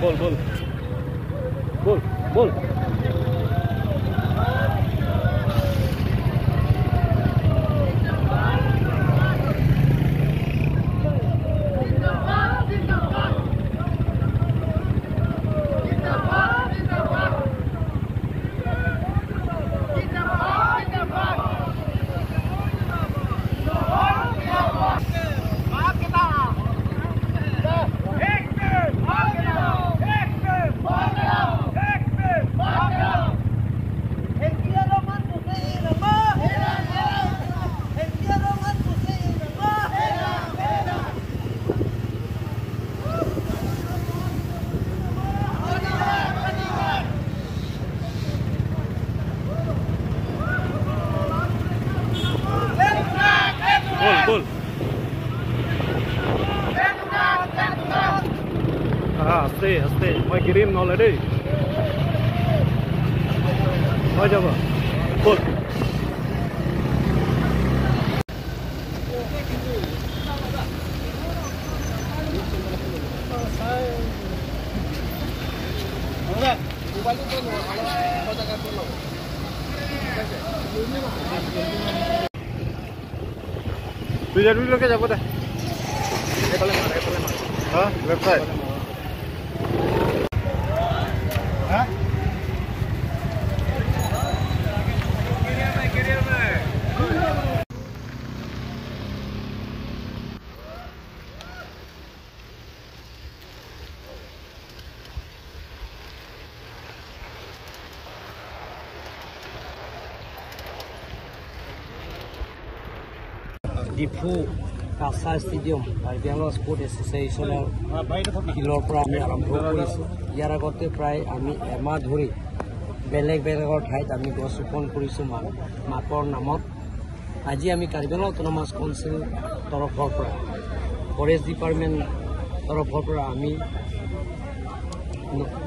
বল বল বল বল। বল আস্তে আস্তে, মই গিৰিম নহ'লে দেই, হৈ যাব। বল। দুইজনলৈকে যাব দে। হা, লেফ্ট সাইড। হা, ডিফু কাছাৰ ষ্টেডিয়াম কাৰ্বি আংলং স্পৰ্ট এছ'চিয়েশ্যনৰ ফিল্ডৰ পৰা আমি আৰম্ভ কৰিছোঁ। ইয়াৰ আগতে প্ৰায় আমি এমাহ ধৰি বেলেগ বেলেগৰ ঠাইত আমি গছ ৰোপণ কৰিছোঁ মাকৰ নামত। আজি আমি কাৰ্বি আংলং অট'নমাছ কাউন্সিল তৰফৰ পৰা, ফৰেষ্ট ডিপাৰ্টমেণ্ট তৰফৰ পৰা আমি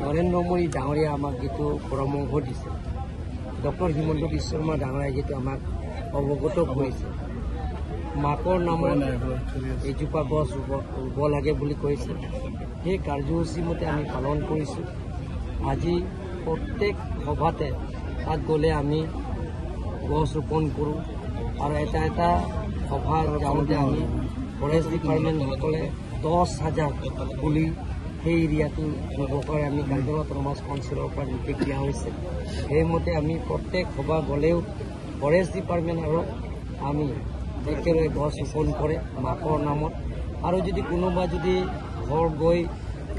নৰেন্দ্ৰ মোদী ডাঙৰীয়া আমাক যিটো পৰামৰ্শ দিছে, ডক্টৰ হিমন্ত বিশ্ব শৰ্মা ডাঙৰীয়াই যিটো আমাক অৱগত কৰিছে, মাকৰ নামত এজোপা গছ ৰুব লাগে বুলি কৈছে, সেই কাৰ্যসূচী মতে আমি পালন কৰিছোঁ। আজি প্ৰত্যেক সভাতে তাত গ'লে আমি গছ ৰোপণ কৰোঁ আৰু এটা এটা সভা যাওঁতে আমি ফৰেষ্ট ডিপাৰ্টমেণ্টসকলে 10,000 পুলি সেই এৰিয়াটো ৰুবৰ কাৰণে আমি কাৰ্বি আংলং অট'নমাছ কাউন্সিলৰ পৰা নিৰ্দেশ দিয়া হৈছে। সেইমতে আমি প্ৰত্যেক সভা গ'লেও ফৰেষ্ট ডিপাৰ্টমেণ্ট আৰু আমি একেলগে গছ ৰোপণ কৰে মাকৰ নামত। আৰু যদি কোনোবা যদি ঘৰ গৈ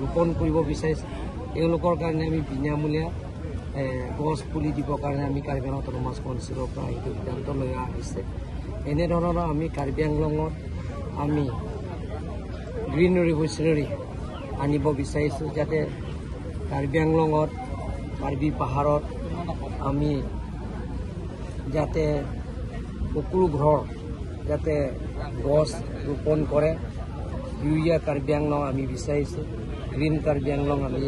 ৰোপণ কৰিব বিচাৰিছে, তেওঁলোকৰ কাৰণে আমি বিনামূলীয়া গছ পুলি দিবৰ কাৰণে আমি কাৰ্বি আংলং অট'নমাছ কাউন্সিলৰ পৰা সেইটো সিদ্ধান্ত লোৱা হৈছে। এনেধৰণৰ আমি কাৰ্বি আংলঙত আমি গ্ৰীণ ৰিভলিউচনেৰী আনিব বিচাৰিছোঁ, যাতে কাৰ্বি আংলঙত কাৰ্বি পাহাৰত আমি যাতে সকলো ঘৰ যাতে গছ ৰোপণ কৰে। ইউৰিয়া কাৰ্বি আংলং আমি বিচাৰিছোঁ, গ্ৰীণ কাৰ্বি আংলং আমি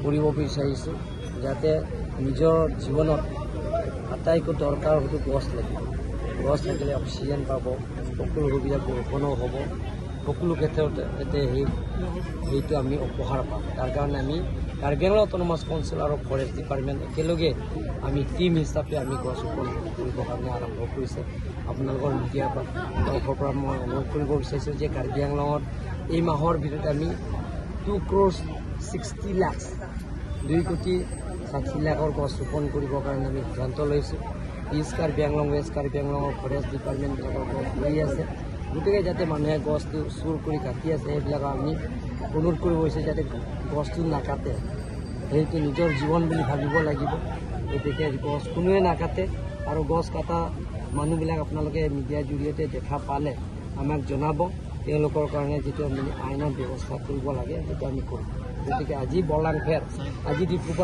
কৰিব বিচাৰিছোঁ, যাতে নিজৰ জীৱনত আটাইতকৈ দৰকাৰ হয়তো গছ লাগিব। গছ থাকিলে অক্সিজেন পাব, সকলো সুবিধা, বৰষুণো হ'ব, সকলো ক্ষেত্ৰতে সেইটো আমি উপহাৰ পাম। তাৰ কাৰণে আমি কাৰ্বি আংলং অট'নমাছ কাউন্সিল আৰু ফৰেষ্ট ডিপাৰ্টমেণ্ট একেলগে আমি টীম হিচাপে আমি গছ ৰোপণ কৰিবৰ কাৰণে আৰম্ভ কৰিছে। আপোনালোকৰ মিডিয়াৰ তৰফৰ পৰা মই অনুৰোধ কৰিব বিচাৰিছোঁ যে কাৰ্বি আংলঙত এই মাহৰ ভিতৰত আমি 2 crores 60 lakhs, 2 কোটি 60 লাখৰ গছ ৰোপণ কৰিবৰ কাৰণে আমি সিদ্ধান্ত লৈছোঁ। ইষ্ট কাৰ্বি আংলং, ৱেষ্ট কাৰ্বি আংলঙৰ ফৰেষ্ট ডিপাৰ্টমেণ্টবিলাকৰ গছ ৰুই আছে। গতিকে যাতে মানুহে গছটো চুৰ কৰি কাটি আছে, সেইবিলাক আমি অনুৰোধ কৰিব বিচাৰিছোঁ যাতে গছটো নাকাটে, সেইটো নিজৰ জীৱন বুলি ভাবিব লাগিব। গতিকে গছ কোনোৱে নাকাটে আৰু গছ কটা মানুহবিলাক আপোনালোকে মিডিয়াৰ জৰিয়তে দেখা পালে আমাক জনাব। তেওঁলোকৰ কাৰণে যিটো আমি আইনৰ ব্যৱস্থা কৰিব লাগে সেইটো আমি কৰিম। গতিকে আজি বৰলাংফেৰ, আজি ডিব্ৰুগড়